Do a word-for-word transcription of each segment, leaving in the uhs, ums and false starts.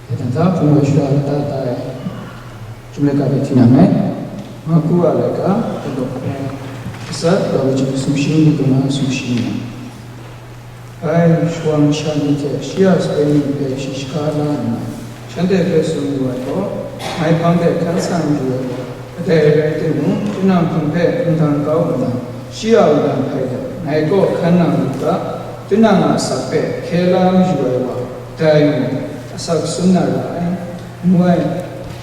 Hkye hkrang hta hpung ai shara lata tai, chyum laika hpe hti na nngai. Marku a laika, daw hpe, atsat, daw lachyum sumshi, myit kaba sumshi na. Bai, shawang masha ni hte shi a sape ni hpe shi jahka la nna, shanhte hpe tsun wu ai gaw, ngai hpang de hkan sa n du ai gaw, kadai rai timung, tinang hpang hpe n dang kau nna, shi a wudang hpai de, ngai kaw hkan nang lu ga, tinang a asak hpe hkye la mayu ai wa, dai mung, asak sum na ra ai, ngu ai.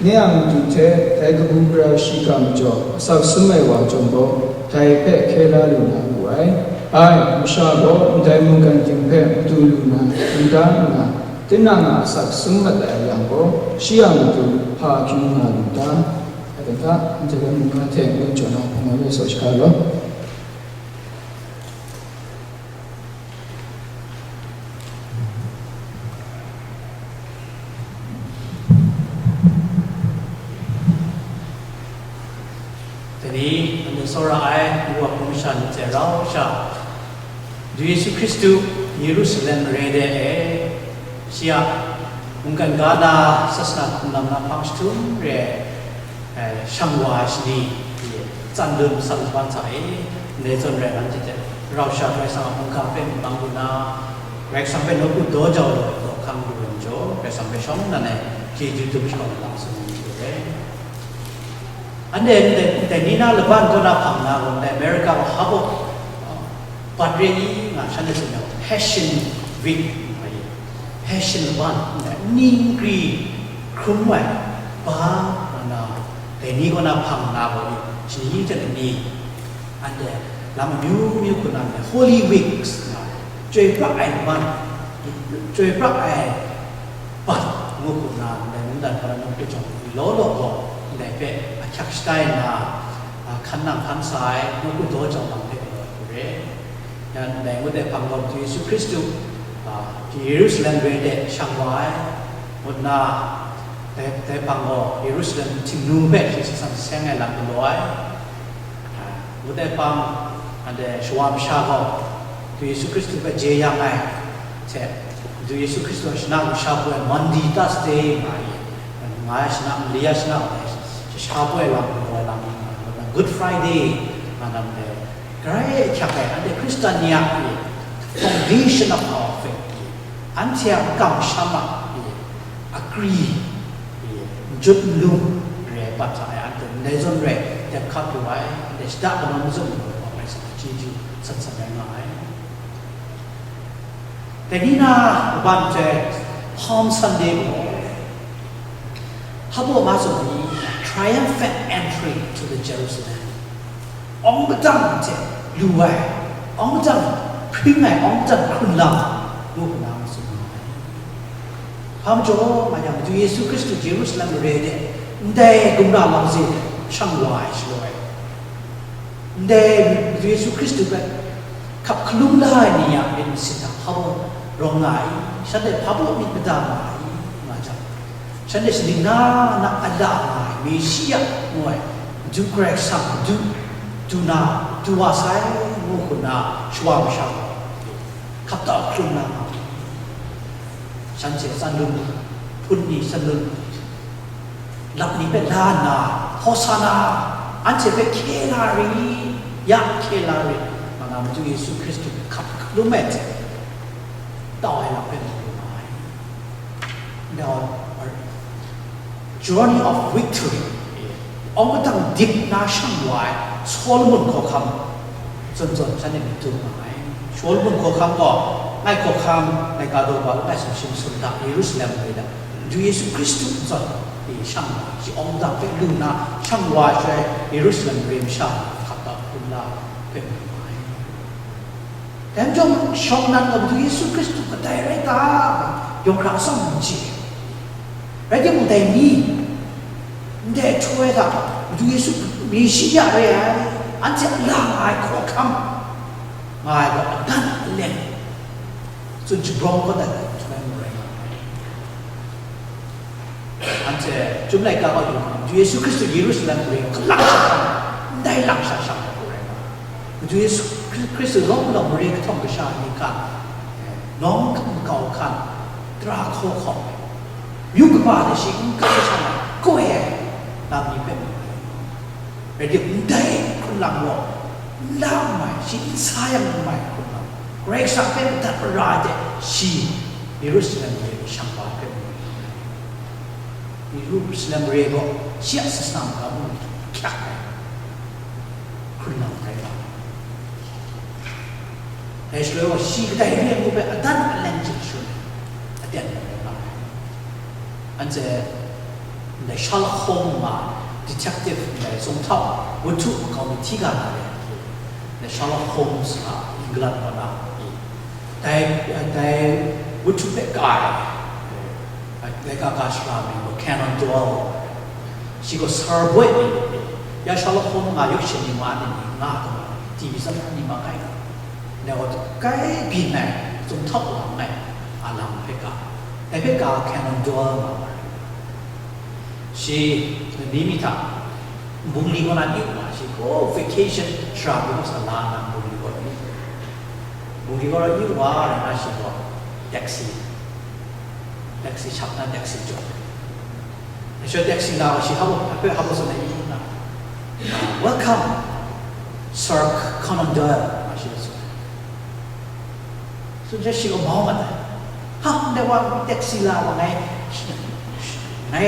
Nye a matu hte dai kabu gara shiga majaw asak sum ai wa chyawm gaw, dai hpe hkye la lu na wu ai. Ai, masha gaw ndai mungkan ting hpe matu lu na, n da nna, tinang a asak sum mat ai yang gaw, shi a matu hpa hkyu nga lu ta? Aten hta, anhte hpe mungga hte ngun jaw na, hpung ai hpe saw shaga law. Dai ni, anhte tsawra ai, ngu wa hpung masha ni hte rau sha, Madu Yesu Hkristu Yerusalem mare de e, shi a mungkan ga na, sasana hkum lam na hpang jahtum re ai, e, shang wa ai shani, tsan dun san laban hta e, ndai zawn rai lam hte hte, rau sha Karai Kasang a mungga hpe mung lu na, Karai Kasang hpe nawku daw jau ai daw hkang lu ai majaw, Karai Kasang hpe shawng nnan ai chyeju dum shawng ai lam tsun ai majaw re. Anhte ndai, ndai ni na laban kaw na hpang na gaw, ndai America gaw hap u, bat re i nga shanhte tsun yang, Passion Week nga i, Passion laban, ndai ni nkri hkrum ai, ba nga na, dai ni kaw na hpang na gaw i, shani hte ni, anhte lam amyu myu hku na ndai Holy Weeks nga, chyoi pra ai laban, chyoi pra ai bat, Ngu hku nna, ndai mungdan hkra nawku jawng law law gaw, ndai hpe ahkyak shatai nna, a, hkan nang hkan sa ai, nawku daw jau lam hpe galaw ai hku re. Ya, ndai ngut ai hpang gaw, Madu Yesu Hkristu, a, Yerusalem re de shang wa ai, ngu nna, dai, dai hpang gaw, Yerusalem Htingnu hpe shi san seng ai lam galaw ai. Ngut ai hpang, anhte shawa masha gaw, Madu Yesu Hkristu hpe jeyang ai hte, Madu Yesu Hkristu a shana masha pru ai Maundy, Thursday nga ai, nga ai shana, mali a shana, sha pru ai lam, galaw ai lam, Good Friday nga na ndai, grai ahkyak ai, anhte Hkristan ni a foundation of our faith, anhte a kamsham a, akri, n jut n lung re ai bat hta e, anhte ndai zawn re, dep hkap lu ai, anhte shada kanawn mazum lu ai, wa ai sa chyeju san san rai nga ai. Dai ni na kaban hte Palm Sunday gaw, hpa baw ma tsun ai, triumphant entry to the Jerusalem. Awng padang hte lu ai, awng padang hpring ai, awng padang hkrun lam, ngu hku na ma tsun nga ai. Hpa majaw, nga yang, Madu Yesu Hkristu Jerusalem mare de ndai gumra lam hte shang wa ai shaloi, ndai Madu Yesu Hkristu hpe hkap hkalum la ai ni a myit masin hta hpa baw rawng nga ai, shanhte hpa baw myit mada nga ai, nga jang, shanhte shaning na na a la nga ai Meshia ngu ai, Madu Karai Kasang, Madu, du na, du wa sai, ngu hku na shawa masha gaw, hkap tau hkalum na nga ai. Shanhte tsanlun, hpun ni, tsanlun, lap ni hpe la nna, Hosana, anhte hpe hkye la rit, ya hkye la rit, nga na Madu Yesu Hkristu hpe hkap hkalum ai hte, tau ai lam hpe mu lu nga ai. Now, our journey of victory, awng padang dip na shang wa ai Solomon hkawhkam zawn zawn shanhte myit dum nga ai. Solomon hkawhkam gaw, ngai hkawhkam, ngai ga daw ga langai sumsing sumda, Yerusalem mare da, Madu Yesu Hkristu zawn e shang wa ai, shi awng padang hpe lu nna shang wa ai shaloi, Yerusalem mare masha hkap tau hkalum la hpe mu nga ai. Dai majaw, shawng nnan gaw Madu Yesu Hkristu kadai rai ta? Yawng hkra atsawm n chye. Rai timung, dai ni, ndai htu ai hta, Madu Yesu Meshia re ai, anhte a la nga ai hkawhkam nga ai gaw, adan aleng tsun shabrawng kau dat ai htu ai mu rai nga ai. Anhte Chyum laika gaw yu hkam, Yesu Hkristu Yerusalem mare gaw kalang sha hkam, ndai lang sha shang ai hku rai nga ai. Madu Yesu Hkri-, Hkristu lawm lawm mare kahtawng kasha ni hkan, nawng makau hkan, tara hkaw hkawm ai, myu kaba hte shi n kau sha na koi ai lam ni hpe mu ai. Rai timung, ndai hkrun lam gaw n la n mai, shi n sa yang n mai hkrun lam, Karai Kasang hpe madat mara ai hte shi Yerusalem mare shang wa ai hpe mu ai. Yerusalem mare gaw shi a sasana mung hkyak ai hkrun lam rai nga ai. Dai shaloi gaw shi kadai re ai ngu hpe adan aleng hte shun ai, aten rai nga ai. Anhte ndai Sherlock Holmes nga, detective ndai zungtau, wut htu makau mi hti ga na re, ndai Sherlock Holmes nga, England kaw na, dai, dai wut htu hpe ka ai, laika ga shara mying gaw Conan Doyle, shi gaw Sir Boyd mying, ya Sherlock Holmes nga, yawk shin ni wa ni nga, T V tsawra ni ma kai ga. Dai gaw, kai byin ai, zungtau wa nngai, a lam hpe ga, dai hpe ga Conan Doyle nga wa ai. Shi, ni mi hta, Bungli kaw na yu wa, shi gaw vacation shara pru sa la nna Bungli kaw yu. Bungli kaw yu wa, rai na shi gaw taxi, taxi shap na taxi jaw. Shi taxi la wa, shi hpa, hpa, hpa tsun ai, "Welcome, Sir Conan Doyle," shi tsun. Tsun hte shi gaw mau mat ai. "Ha, ndai wa taxi la wa ngai, ngai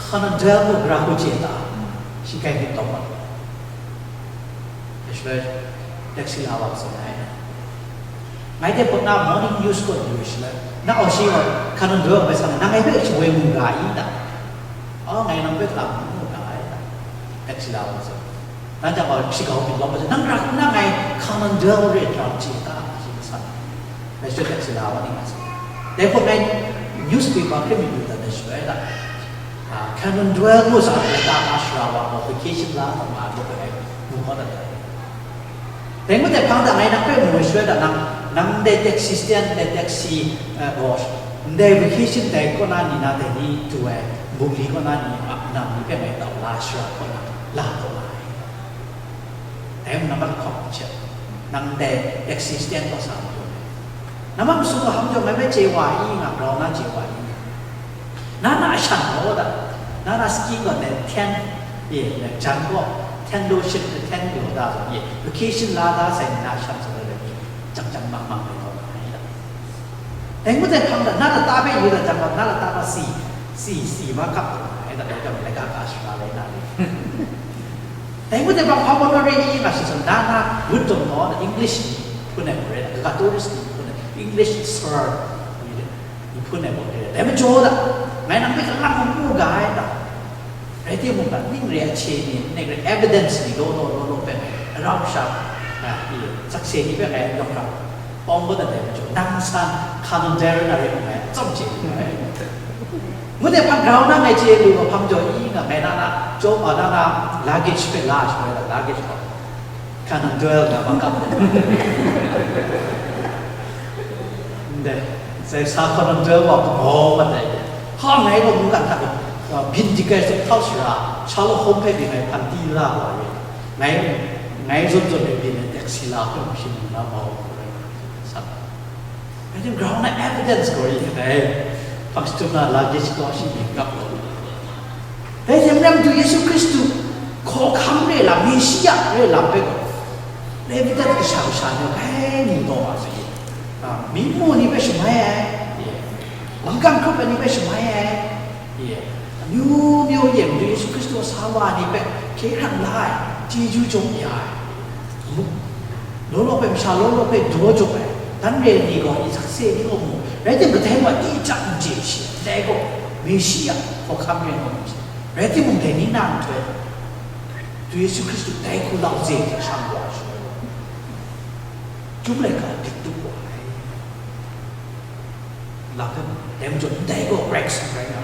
Conan Doyle mung gara hku chye ta?" Shi grai myit taw mat ai. Dai shaloi taxi la wa tsun ai. "Ngai de pawt na morning news kaw yu shaloi, na aw shi gaw Conan Doyle bai sa na, nang ngai hpe shawoi mu ga i ta?" "Oh, ngai nang hpe hkra mu ga ai," taxi la wa tsun. Dan jang gaw shi grau myit lawm ai, "Nang ra hku na ngai Conan Doyle re hkra chye ta?" shi ma san. Dai shaloi taxi la wa ni nga sa. Dai hpawt ngai Newspaper hkrim mi lu dat ai shaloi da, ah, Canon Dwell ngu sa ai laika ka sara wa gaw vacation la taw nga ai, ngu kau dat ai. Dai mung dai hpang da ngai nang hpe mu ai shaloi da, nang, nang ndai taxi stand, ndai taxi, eh, gaw, ndai vacation dai kaw na ni na dai ni du ai, bungli kaw na ni a nam ni hpe ngai tau la sara kaw na, la taw nga ai. Dai mung nambat lahkawng hte, nang ndai taxi stand kaw sa majaw, nambat masum lahkawng jaw ngai hpe chye wa i nga, grau na chye wa i nga. Na na a shan gaw da, na na ski gaw ne ten, ye, ne jan gaw, ten lo shit, ne ten lo da zawn, ye, vacation la da sai ni na a shan sa da le, jang jang mang mang le gaw na ai da. Dai ngut ai hpang da, na lata hpe yu da jang gaw, na lata gaw si, si, si ma kap da ai da, dai gaw, laika ka sara rai na le. Dai ngut ai hpang hpa gaw na re i nga shi zawn, na na wut dawng gaw, English ni hpun ai gaw re, kaga tourist ni hpun ai, English sir ni le. Ni hpun ai gaw re, dai majaw da, ngai nang hpe kalang hkrum mu ga ai da. Rai timung, ning re ai hte ni, ning re evidence ni law law law law hpe, arau sha, a, i, sakse ni hpe ngai yawng hkra, awng gaw dat ai majaw, nang san hka nang dai rai na rai ngai, tsawm chye ni ai. Ngut ai hpang grau na ngai chye lu ai hpang jaw i nga, ngai na na, jaw ma na na, luggage hpe la ai shaloi la, luggage gaw. Canon Dwell nga makam. Ndai, sai sa Canon Dwell wa kamaw mat ai. Ha, ngai gaw mungkan hta gaw, uh, byin dikai sat hkau sara, Sherlock Holmes hpe byin ai hpan di la wa re. Ngai, ngai zawn zawn e byin ai taxi la hpe mashing nga mau. Sa. Rai tim, grau na evidence gaw ri ai. Hpang jahtum na luggage gaw shi myit kap law. Rai tim, Madu Yesu Hkristu hkawhkam re lam, Meshia re lam hpe gaw, evidence kasha kasha ni hpe ning taw ma sai. A, myi mu ni hpe shamai ai, ye. Mungkan hkrup ai ni hpe shamai ai, ye. Amyu myu yen Madu Yesu Hkristu a sa wa ni hpe hkye hkrang la ai, chyeju jaw ya ai. Mu-, law law hpe, masha law law hpe daw jaw ai, dan re ai ni gaw, i sakse ni gaw mu, rai tim, kadai wa i chyak n chye shi, dai gaw, Meshia hkawhkam re ai gaw mu shi. Rai timung, dai ni na nhtoi, Madu Yesu Hkristu dai hku lau ze hte shang wa ai shaloi, Chyum laika dik tup wa ai. Lam hpe mu, dai majaw ndai gaw Karai Kasang rai nga,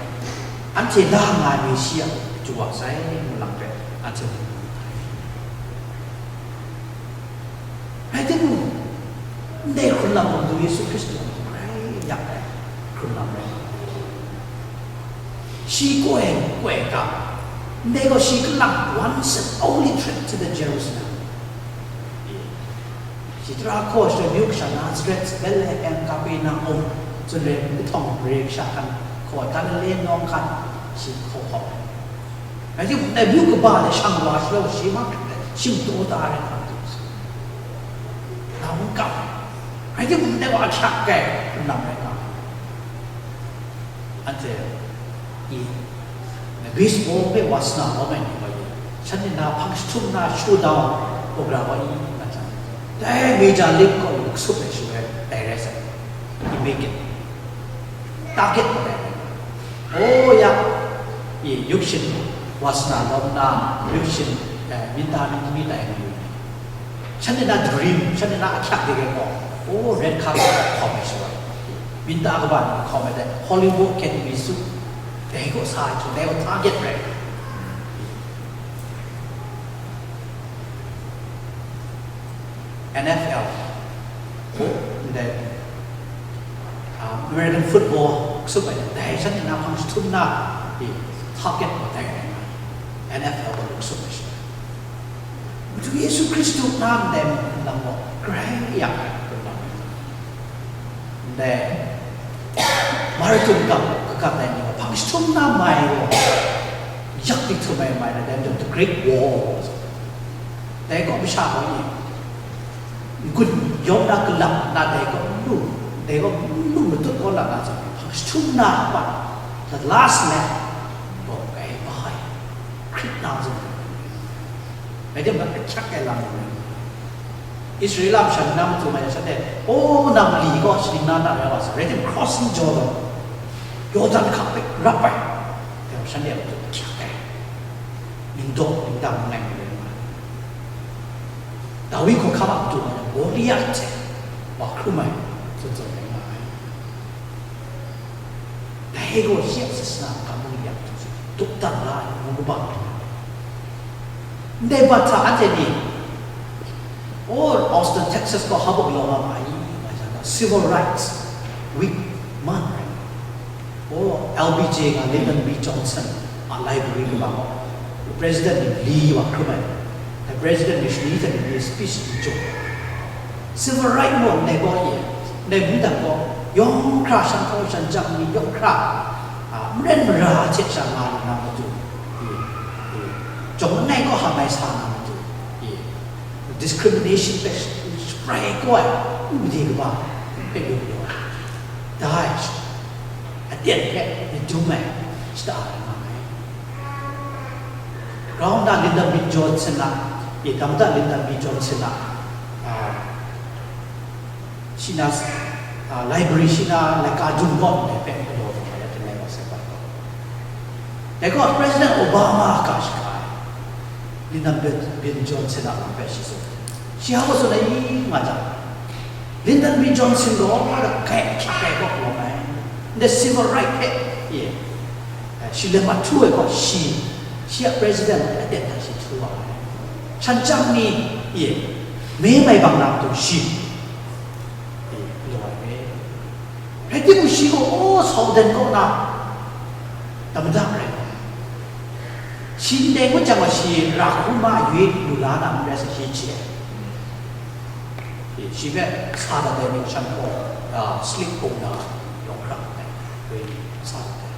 anhte la nga ai Meshia chyu wa sai, ngu lam hpe anhte mu ai. Rai timung, ndai hkrun lam gaw Madu Yesu Hkristu a grai yak ai hkrun lam rai nga ai. Shi koi, koi ga, ndai gaw shi kalang once and only trip to the Jerusalem. Shi tara hkaw shaloi, myu kasha Nazaret, Bethlehem, Kapernaum, tsun re, myu htawng mare kasha hkan hkaw, Galile nawng hkan shi hkaw hkaw. Rai timung, dai myu kaba de shang wa shaloi, shi mahkra de shingtaw da ai hkam hte, na wun kap. Rai timung, dai wa ahkyak ai hkrun lam rai nga ai. Anhte, i, Greece baw hpe wa sana lawm ai ni wa i, shanhte na hpang jahtum na showdown program wa i, nga jang, dai Major League gaw lu kasup ai shaloi, dai rai sai, i make it, target wa dai rai. O ya, i, yuk shin wa sana lawm na, yuk shin, eh, minta mi, mi tai mi. Shanhte na dream, shanhte na ahkyak de gaw, o, red carpet hkawm ai shaloi, minta kaba ni hkawm ai dai, Hollywood Academy su, dai gaw sa ai hte, dai gaw target rai. N F L, o, ndai, ah, American football, kasup ai dai, shanhte na hpang jahtum na, i, target gaw dai rai nga, N F L gaw lu kasup ai shaloi. Madu Yesu Hkristu na ndai mung lam gaw grai yak ai hkrun lam rai. Ndai marathon kap kakat ai ni gaw hpang jahtum na mai gaw yak di htum ai mai na, dai majaw the Great Wall. Dai gaw masha gaw ni n-gun yawm na kalap na, dai gaw n lu, dai gaw n lu matut kau la na zawn, hpang jahtum na a, the last man gaw grai bai, Hkrit na zawn. Rai timung, ahkyak ai lam ni, Israela masha ni na machyu nga yang, shanhte, o, nam li gaw shaning na na rai wa sa, rai timung, crossing Jordan, Jordan hka hpe rap ai, dai gaw shanhte a matu ahkyak ai, ningdaw ningdang langai mi rai nga ai. Dawi hkawhkam a matu nga yang, Goliat hte wa hkrum ai, zawn zawn rai nga ai. E gaw shi a sasana hkam mung yak hte shi dukdang la ai, ngu kaba ai. Ndai bat hta anhte ni, oh, Austin, Texas gaw hpa buk law nga ma ai, nga jang gaw, Civil Rights Week man rai. Oh, L B J nga, Lyndon B Johnson a library kaba gaw, President ni li wa hkrum ai, dai President ni shani hte ni speech ni jaw. Civil right law ndai gaw e, ndai mungdan gaw, yawng hkra shan hkaw shan jang ni yawng hkra, a, maren mara hte sha nga lu na matu, e, e, jawng langai kaw hta mai sa na matu, e, discrimination hpe sh-, shaprai kau ai, u de kaba hpe lu mayu ai. Dai, aten hpe myit dum ai, shada ai nga ai. Grau nna Lyndon B Johnson a, e, dam da Lyndon B Johnson a, a, shi na, a, library shi na laika dum gaw ndai hpe galaw lu ai, teng ai wa sai ba gaw. Dai gaw President Obama a ga shaga ai, Lyndon B, B Johnson a lam hpe shi tsun. Shi hpa gaw tsun ai nga jang, Lyndon B Johnson gaw, kai hkyak ai gaw lawm ai, ndai civil right hpe, e, shi lam a htu ai gaw shi, shi a president aten hta shi htu wa ai. Shan chyang ni, e, me mai bang na matu shi, e, galaw ai re. Rai timung, shi gaw, oh, Southern kaw na, dam da rai. Shi ndai ngut jang gaw, shi ra hku ma yu lu la na n rai sa, shi chye ai. Shi hpe sa dat ai ni shan gaw, a, slip bung na yawng hkra ai, rai sa dat ai.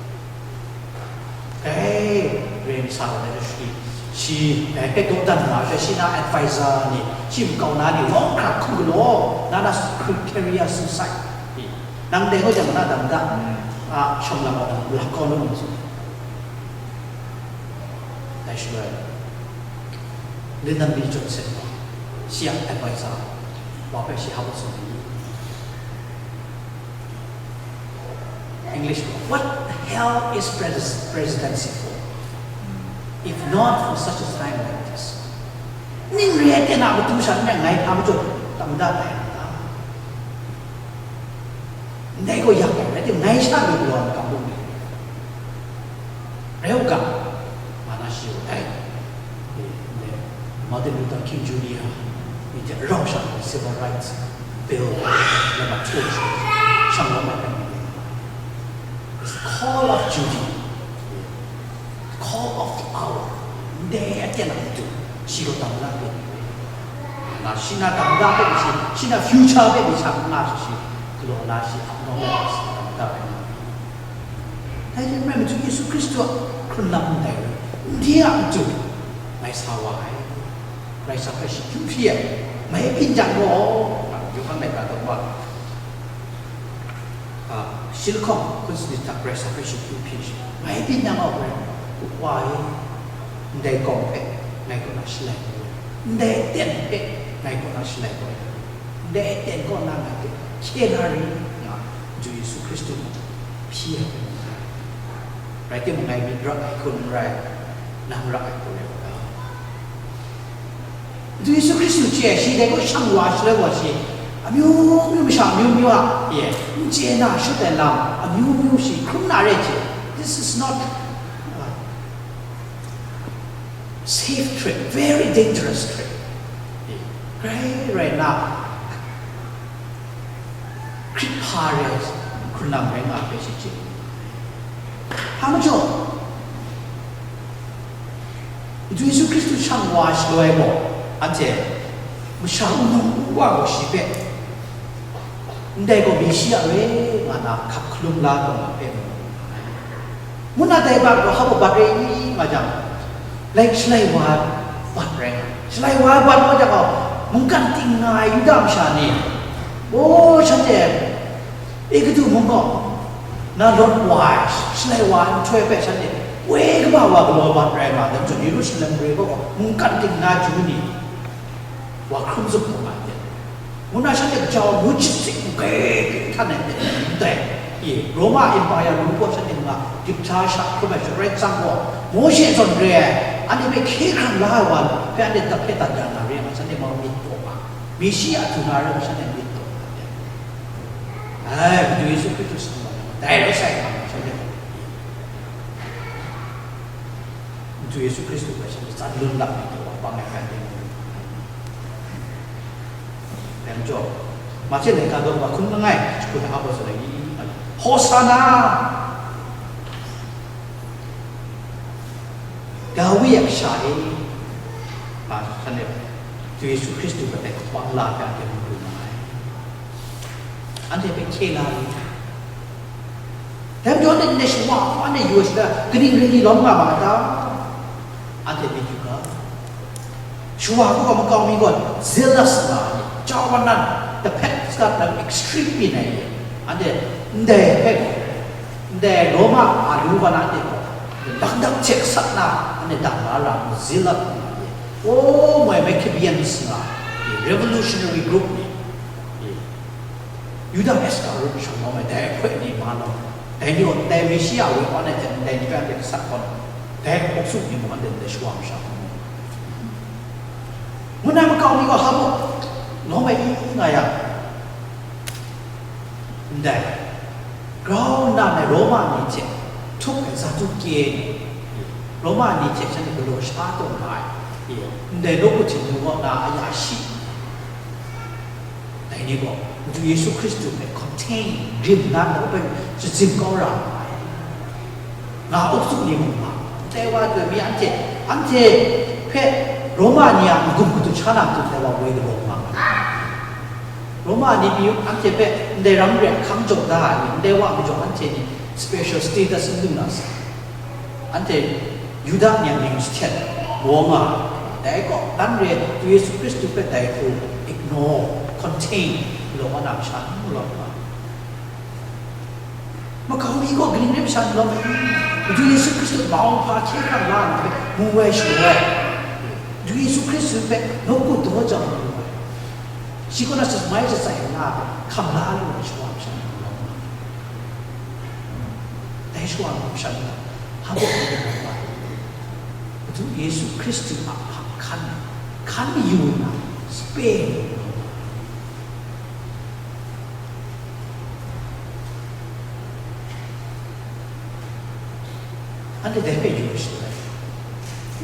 Dai rai sa dat ai shi, shi dai hpe dawdan nga ai, shi na advisor ni, shi makau na ni yawng hkra hku galaw, na na career suicide. Nang dai ngut jang na dam da, a, shawng lam wa na, lak kau na mung tsun. Dai shaloi, Lyndon B Johnson gaw, shi a advisor wa hpe shi hpa tsun ai. English gaw, "What the hell is pres-, presidency for? If not for such a time like this." Ning re ai ten a matu sha n rai, ngai hpa majaw tam da ai n ta? Ndai gaw yak ai, rai timung, ngai sha lu galaw ai makam bung ni rai u ga, nga na shi ai. Martin Luther King Junior ni hte rau sha ai Civil Rights Bill, lama hte shi shang lawm ai, it's the call of duty. Call of the hour. Ndai aten a matu, shi gaw dam na hpe, na shi na dam na hpe shi, shi na future hpe mi sha n nga shi, shi galaw na shi ap nawng ai, shi dam na hpe. Dai hte maren matu Yesu Hkristu a hkrun lam ndai, ndai a matu, ngai sa wa ai, Karai Kasang hpe shi hpyi ai, mai byin jang gaw, Yawhan laika daw wa, a, shi lahkawng hkun sanit hta Karai Kasang hpe shi hpyi shi, ngai byin nang a Karai, wa e, ndai gawng hpe ngai kaw na shalai kau, ndai aten hpe ngai kaw na shalai kau, ndai aten kaw na ngai hpe hkye la ri, nga, Madu Yesu Hkristu hpyi ai hpe mu ai. Rai timung, ngai myit ra ai hku n rai, nang ra ai hku rai u ga. Madu Yesu Hkristu chye ai, shi dai gaw shang wa shaloi wa shi, amyu myu masha amyu myu a, e, n chye na shut ai lam, amyu myu shi hkrum na re hte, this is not, uh, safe trip, very dangerous trip. E, grai rai na, Hkrit hpa re ai hkrun lam rai nga ai hpe shi chye. Hpa majaw, Madu Yesu Hkristu shang wa shaloi gaw, anhte masha wunung wa gaw shi hpe, ndai gaw Messia re nga na hkap hkalum la tawn ai hpe mu ai. Ngu na dai bat gaw hpa bat re i nga jang, like, shalai wa ai bat rai nga. Shalai wa ai bat nga jang gaw, mungkan ting nga ai Yuda masha ni, o, shanhte Egutu mung gaw na lawt wa ai, shalai wa ai nhtoi hpe shanhte woi kaba wa galaw bat rai nga, dai majaw Yerusalem mare gaw mungkan ting na Ju ni wa hkrum zup kau nga ai. Ngu na shanhte gaja wa mung chyit sik mung kai hkrit htan ai hte ndai, e, Roma Empire ru gaw shanhte nga dip hta sha hkrum ai Karai Kasang gaw, Mawshe zawn re ai, anhte hpe hkye hkrang la ai wa hpe anhte dat hpe dat ya na re ai, shanhte mau myit taw nga, Messia du na re ai, shanhte myit taw nga ai. Ai, Madu Yesu Hkristu shang wa, dai rai sai hkang, shanhte Yesu Hkristu hpe shanhte tsan lun lap ai hte wa bang ai hkan ding. Dai majaw, Mahte laika daw hkun langai, shakut hta a baw tsun ai ni, Hosanna! Dawi a kasha e, nga shanhte Yesu Hkristu hpe dai hkabang la hpe anhte mu lu nga ai. Anhte hpe hkye la lu. Dai majaw anhte ndai shawa hpa anhte yu ai sha, kaning rai ni lawm nga ma ai ta? Anhte myit yu ga. Shawa hku gaw makau mi gaw zealous nga ai, cawan nan, the pet skat nan extreme byin ai ni, anhte ndai hpe gaw, ndai Roma a lu wa na anhte gaw, lakdap hte gasat na, anhte dang la ra mu, zealous nga ai. O, moi Maccabeans nga ai, revolutionary group ni, Yuda Iskariot shanglawm ai dai ahkoi ni ma lawm, dai ni gaw ndai Messia woi wa ai hte ndai ni hpe anhte gasat kaw na, dai hpawk su ni mung anhte ndai shawa masha hku mu. Ngu na makau mi gaw hpa mung lawm ai i nga yang, ndai grau nnan ai Roma ni hte htup ai Zaduke ni, Roma ni hte shanhte galaw sha taw nga ai, ndai nawku Htingnu kaw na a ya shi, dai ni gaw Madu Yesu Hkristu hpe contain, rim nan, dai hpe shazin kau ra nga ai. Nga up tsun ni mung nga, ndai wa tawn mi anhte, anhte hpe Roma ni a n-gun kadu sha na matu ndai wa woi galaw nga ai. Roma ni pyi anhte hpe ndai ram re ahkang jaw da ai ni, ndai wa majaw anhte ni special status n lu na sa. Anhte Yuda ni a mying jahten maw nga ai, dai kaw, dan re ai Yesu Hkristu hpe dai hku ignore, contain, galaw wa na masha n lawm nga. Makau mi gaw kaning rai masha n lawm ai? Madu Yesu Hkristu mau hpa hkye hkrang la ai hpe mu ai shaloi, Madu Yesu Hkristu hpe nawku daw jang mu ai, shi kaw na sat mai shatsai na hpe hkam la lu ai shawa masha n lawm nga. Dai shawa masha ni hpa baw n rai ai? Madu Yesu Hkristu a hpang hkan, hkan mayu nna sape lu ai. Anhte dai hpe yu ai shaloi,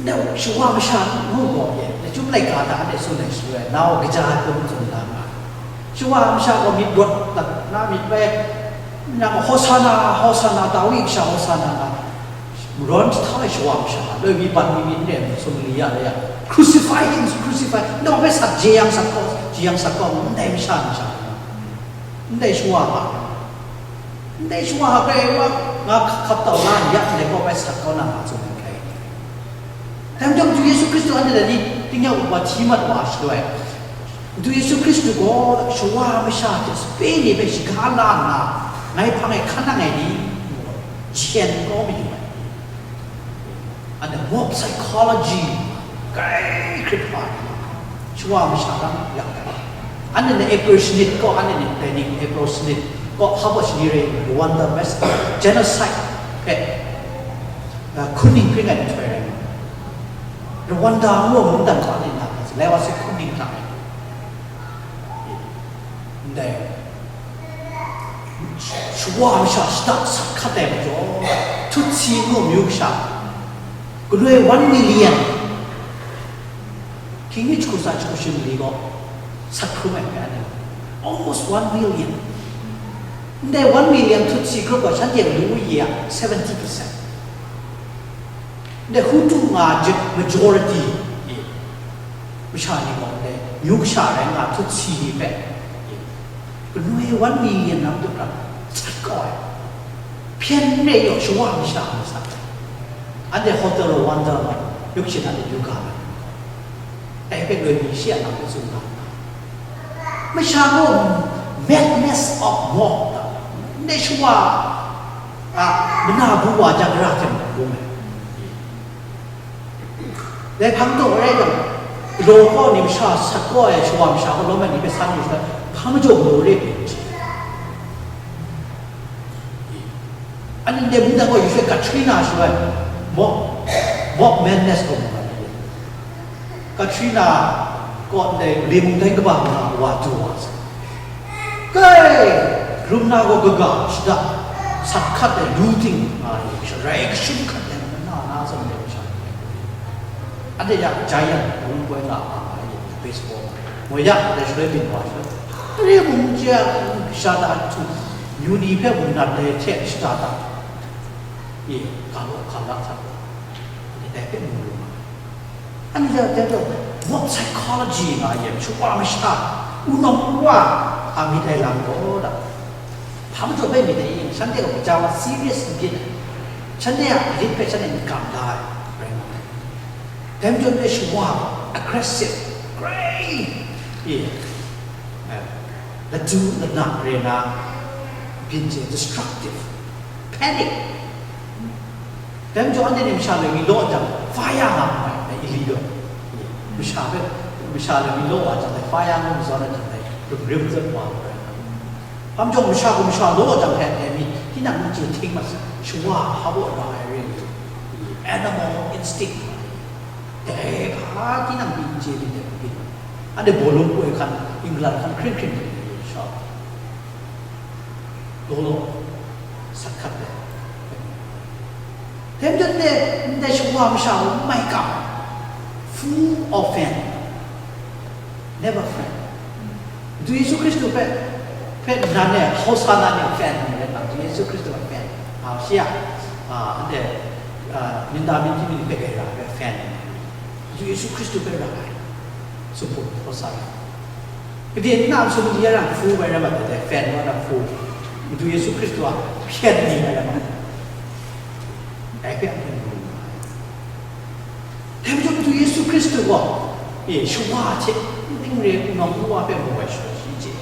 nau shawa masha ngu gaw ye, lachyum laika hta anhte tsun ai shaloi, nau kaja ai hpe tsun da nga ai. Shawa masha gaw myit rawt dat na myit bai, nang Hosanna, Hosanna, Dawi kasha Hosanna nga, marawn jahtau ai shawa masha, loi mi ban mi myit n re ai, Samaria re ai, "Crucify him, crucify," nau hpe sat, jeyang sat kaw, jeyang sat kaw, ndai masha, masha, ndai shawa hpa. Ndai shawa hkrai wa nga hkap tau la n yak ndai kaw bai sat kau na nga tsun ai. Dai majaw Madu Yesu Hkristu anhte dai ni tingnyang upa hti mat wa shaloi, Madu Yesu Hkristu gaw shawa masha hte sape ni hpe shaga la nna, ngai hpang e hkan nang ai ni, jahten kau mayu ai. Anhte mob psychology, kai hkrit hpa, shawa masha lam yak ai. Anhte na April shanit kaw, anhte ni dai ni April shanit kaw, hpa baw shani rai, Rwanda massacre, genocide hpe, uh, hkun ning hpring ai nhtoi rai nna, Rwanda ngu ai mungdan kaw anhte na, lai wa se hkun ning hta rai. Ndai shawa masha shada sat hkat ai majaw, Tutsi ngu myu kasha, galoi one million, King Michikusa Chikushim ni gaw sat hkrum ai hpe anhte, almost one million. Ndai one million Tutsi group gaw shanhte a lu ye a seventy percent. Ndai Hutu nga ai majority, masha ni gaw ndai myu kasha rai nga ai Tutsi ni hpe, galoi one million lam tup lam sat kau ai. Hpyen n re yaw, shawa masha ni sat ai. Anhte Hotel Rwanda gaw, yawng shin anhte yu ga ai. Dai hpe loi mi shi a lam hpe tsun ga ai. Masha gaw madness of mob, ndai shawa a mana bu wa jang ra hte mung bung ai. Dai hpang taw rai jang, galaw kaw ni masha sat kaw ai shawa masha gaw lawm ai ni hpe san yu shaloi, hpa majaw galaw re pyi n chye. Anhte ndai mungdan gaw yu shaloi Katrina shaloi, mob, mob madness gaw mu ai. Katrina kaw ndai male mungdan kaba nga wa du wa sai. Kai, rum na gaw kaga shada, sat hkat ai, looting nga ai, sharai kashun hkat ai, na na zawn ai masha ni. Anhte ya giant bawlung poi nga nga nga ye, baseball. Moi ya, dai shaloi byin wa shaloi. Re mung chye a, shada htu, yu ni hpe mung nat dai hte shada ta. Ye, ga law, ga la hta. Anhte dai hpe mu lu ma. Anhte ya, dai gaw, mob psychology nga ye, shawa masha, wunawng wa, a myit ai lam gaw da. Hpa majaw bai myit ai, shanhte gaw gaja wa serious n byin ai. Shanhte a lit hpe shanhte n kam da ai, rai nga ai. Dai majaw ndai shawa aggressive, great, e, eh, ladu lana re na, byin chye, destructive, panic. Dai majaw anhte ni masha loi mi law jang, fire nga mai, dai ili gaw. Masha hpe, masha loi mi law wa jang, dai fire nga mi zawn ai jang, dai rim rim zawn wa ai. Hpa majaw masha gaw masha law jang hpe, dai mi, tinang n chye hting mat sai, shawa hpa baw ra ai re, animal instinct. Dai hpa tinang pyi n chye myit dai hpung. Anhte bawlung poi hkan, England hkan hkring hkring hkring hkring sha. Law law, sat hkat ai. Dai majaw ndai, ndai shawa masha gaw n mai kam. Fool or fan? Never friend. Madu Yesu Hkristu hpe, hpe nan e, Hosanna ni fan ni rai nga, Madu Yesu Hkristu a fan. A, shi a, a, anhte, a, ninda minti mi ni hpe rai ra ai fan. Madu Yesu Hkristu hpe ra ai. Sumpu, Hosanna. Gade na sumpu ya ran fu bai rai mat ai, fan wa na fu. Madu Yesu Hkristu a hpyen ni bai rai mat ai. Dai hpe a hpyen ni. Dai majaw Madu Yesu Hkristu gaw, e, shawa hte, n hpring re, nawng n wa hpe mu ai shaw shi chye.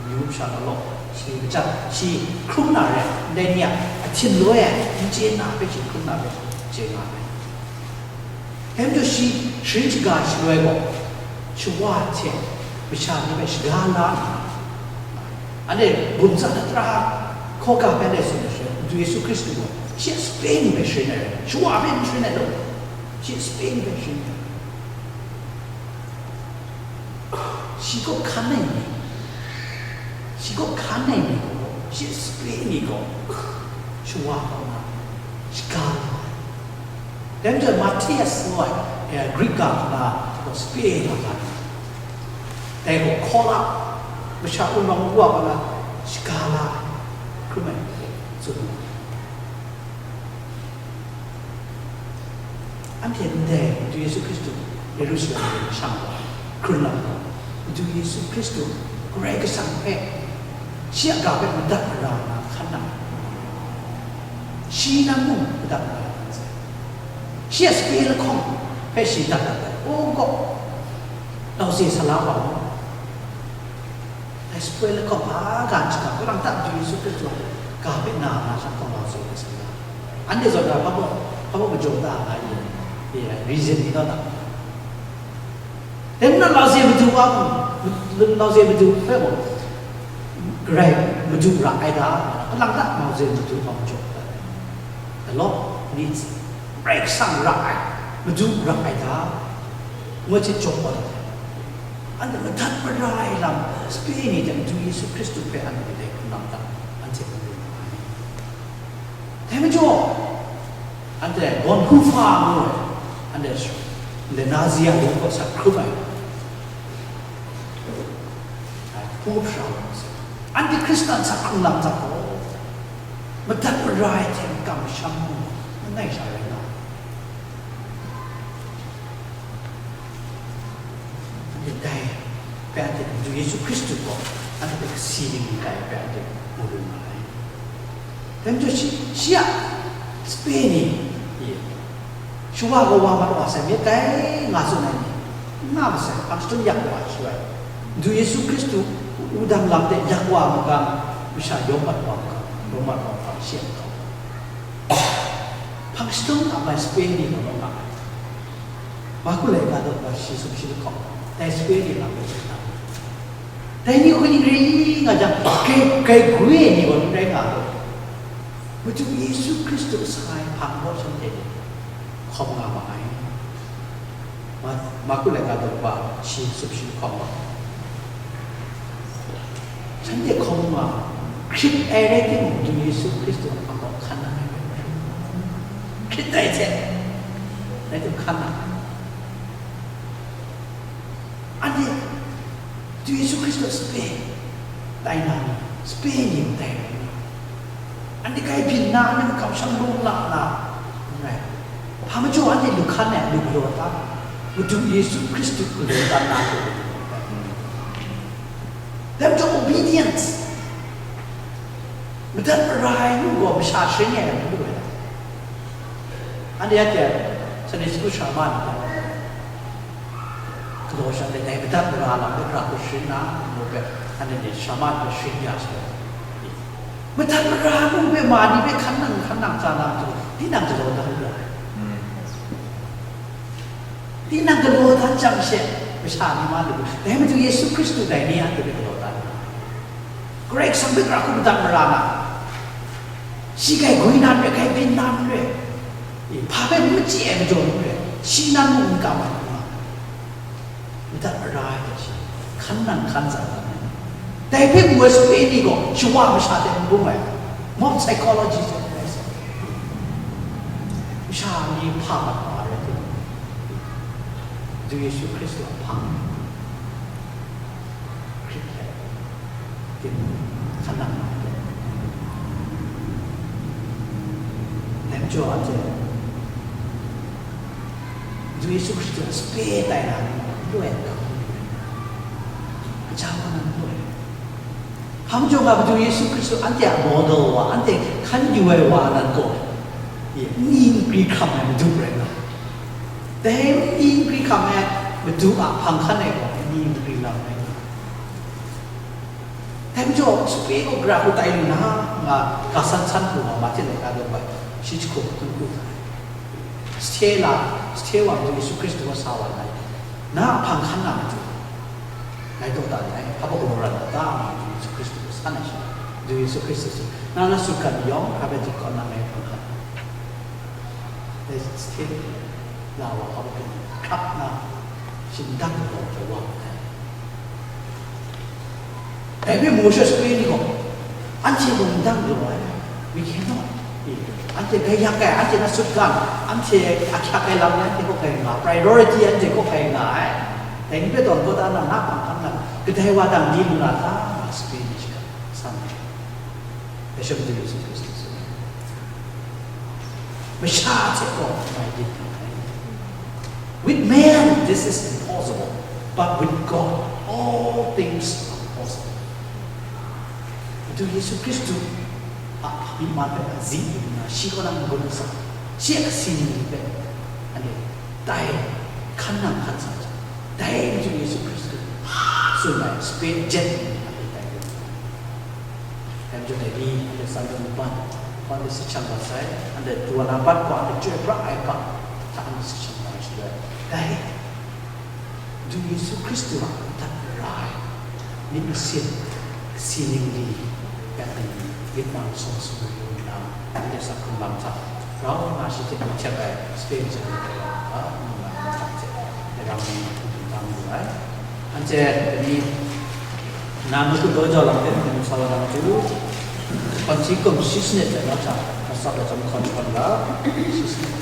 Amyu masha law law, shi majan, shi hkrum na re, ndai ni a, a htin loi ai, n chye na hpe shi hkrum na hpe chye nga ai. Dai majaw shi sharin shaga shaloi gaw, shawa hte masha ni hpe shaga la nna, anhte bum tsa na tara hkawga hpe anhte tsun ai shaloi, Madu Yesu Hkristu gaw shi a sape ni hpe sharin ai rai, shawa hpe n sharin ai law, shi a sape ni hpe sharin ai. Shi kaw hkan ai ni, shi kaw hkan ai ni gaw, shi a sape ni gaw, shawa kaw na, shaga la ai. Dai majaw Matthias ngu ai, eh, Greek ga hku na, gaw sape na ga ni. Dai gaw hkaw la, masha wunawng wa wa na, shaga la ai, hkrum ai, tsun ai. Anhte ndai Madu Yesu Hkristu Yerusalem mung shang wa, hkrun lam gaw, Madu Yesu Hkristu Karai Kasang hpe, shi a ga hpe madat mara na hkan nang, shi nan mung madat mara na sai. Shi a sape lahkawng hpe shi dat dat ai. O gaw, lawze sa la wa mu. Dai sape lahkawng hpa ga n shaga, kalang ta Madu Yesu Hkristu a ga hpe na nga sha hkawng lawze ai sa ya. Anhte zawn ga hpa baw, hpa baw majaw da nga ye, ye, reason ni naw ta? Dai nna lawze madu wa mung, lawze madu hpe mung, Karai madu ra ai ta? Kalang ta lawze madu hpa majaw da? The Lord needs Karai Kasang ra ai, madu ra ai ta? Ngu hte jaw wa dat ai. Anhte madat mara ai lam sape ni hte Madu Yesu Hkristu hpe anhte dai hkrun lam hta anhte mu lu ma ai. Dai majaw, anhte Bonhoeffer ngu ai, anhte, anhte Nazi a lung kaw sat hkrum ai, ai, hpung hpra wa ai, anhte Hkristan sat hkrung lam hta gaw, madat mara ai hte kamsham mu, langai sha rai nga ai. Anhte dai hpe anhte Madu Yesu Hkristu gaw anhte hpe kasi ning kai hpe anhte mu lu nga ai. Dai majaw shi, shi a sape ni, e, shawa gaw wa mat wa sai, myit dai nga tsun ai ni, n nga masai, hpang shadum yak wa ai shaloi, Madu Yesu Hkristu wudang lam de yak wa ai mungga, masha yawm mat wa ai mungga, yawm mat wa ai mungga, shi a hkau. Hpang shadum a mai sape ni gaw rawng nga ai. Marku laika daw shi sumshi lahkawng, dai sape ni lam hpe tsun ai. Dai ni hku ning rai nga jang, grai, grai gwi ai ni gaw n rai nga ai. Madu Yesu Hkristu sa ai hpang gaw shanhte hkawm nga ma ai. Ma-, Marku laika daw shi sumshi lahkawng gaw, shanhte hkawm nga, hkrit ai rai timung, Madu Yesu Hkristu a hpang gaw hkan na ai. Hkrit ai hte, Dai hte hkan nang, anhte Madu Yesu Hkristu a sape tai na, sape ning tai ai. Anhte grai byin na, anhte kamsham lung la na, n rai. Hpa majaw anhte lu hkan ai, lu galaw dan, Madu Yesu Hkristu galaw dan na, dai majaw obedience, madat mara ai nu gaw masha sharin ai lam n lu ai. Anhte ya hte Sunday school sha ma ni ta, galaw sha le dai madat mara lam hpe hkra hku sharin na, ngu hpe, anhte ni sha ma ni hpe sharin ya sai. Madat mara nu hpe ma ni hpe hkan nang, hkan nang, tsa nang hte, tinang galaw dan lu ai. Tinang galaw dan jang she, masha ni ma lu, dai Madu Yesu Hkristu dai ni a hte hpe galaw dan lu ai. Karai Kasang hpe hkra hku madat mara na, shi grai gwi na n rai, grai byin na n rai, e, hpa hpe n machye ai majaw n rai, shi nan mung n kam ai, madat mara ai hte shi, hkan nang hkan tsa dan ai. Dai hpe mu ai sape ni gaw shawa masha hte n bung ai, mob psychology hte n rai sai. Masha ni hpa mat wa ai rai timung, Madu Yesu Hkristu a hpa, Hkrit hte, tin, hkan nang na hte, dai majaw anhte Madu Yesu Hkristu a sape tai na ni, n lu ai n ga, kaja wa na n lu ai. Hpa majaw nga, Madu Yesu Hkristu anhte a model wa, anhte hkan yu ai wa nan gaw, ni nkri hkam ai Madu rai nga. Dai ni nkri hkam ai Madu a hpang hkan e gaw, ni nkri lam rai nga. Dai majaw, sape gaw gara hku tai lu na, nga ga san san hku nga, Mahte laika daw bai, shi jahku hku hku hta, sahte la, sahte wa Madu Yesu Hkristu gaw sa wa na, na a hpang hkan na matu, ngai daw dan ai, hpa baw galaw ran na ta, nga Madu Yesu Hkristu gaw san ai sha, Madu Yesu Hkristu hte, na na sutgan yawng, hpa bai dip kaw na ngai hpang hkan. Dai sahte la wa hkawm hkap na, shingdang galaw hte wa ai. Dai hpe Mawshe sape ni gaw, anhte mung ndang galaw ai, we cannot, anhte grai yak ai, anhte na sutgan, anhte ahkyak ai lam ni anhte kaw grai nga, priority anhte kaw grai nga ai. Dai ni hpe tawn kau da na, na hpang hkan na, kadai wa dang di lu na ta, nga sape ni shaka san ai. Dai sha Madu Yesu Hkristu tsun ai. Masha hte gaw ngai yin nngai. With man, this is impossible, but with God, all things are possible. Madu Yesu Hkristu a hpa mi man hpe a zi yu nna, shi kaw na n-gun n sa, shi a kasi ni hpe, anhte tai hkan nang hkan sa ai, dai Madu Yesu Hkristu tsun ai sape jet ni hpe tai yu. Dai majaw dai ni, anhte Sunday laban, anhte si shang mat sai, anhte Duan na bat gaw, anhte chyoi pra ai ga hta, anhte si shang mat ai shaloi, dai Madu Yesu Hkristu a madat mara ai, myit masin, kasi ningli, yan ningli, myit mang sawng sawng yu nna, anhte asak hkrung lam hta, grau nna shi hte mung htek ai, Spain jan ai, a, ngu ai, hta hte, dai rau nna, hpung hpung tam lu ai. Anhte dai ni, na matu daw jau lam hpe hpung sa wa na matu, hpawn hti kum shi sanit hte nawk hta, asak ai chyawm hkawn hkawn ga, shi sanit.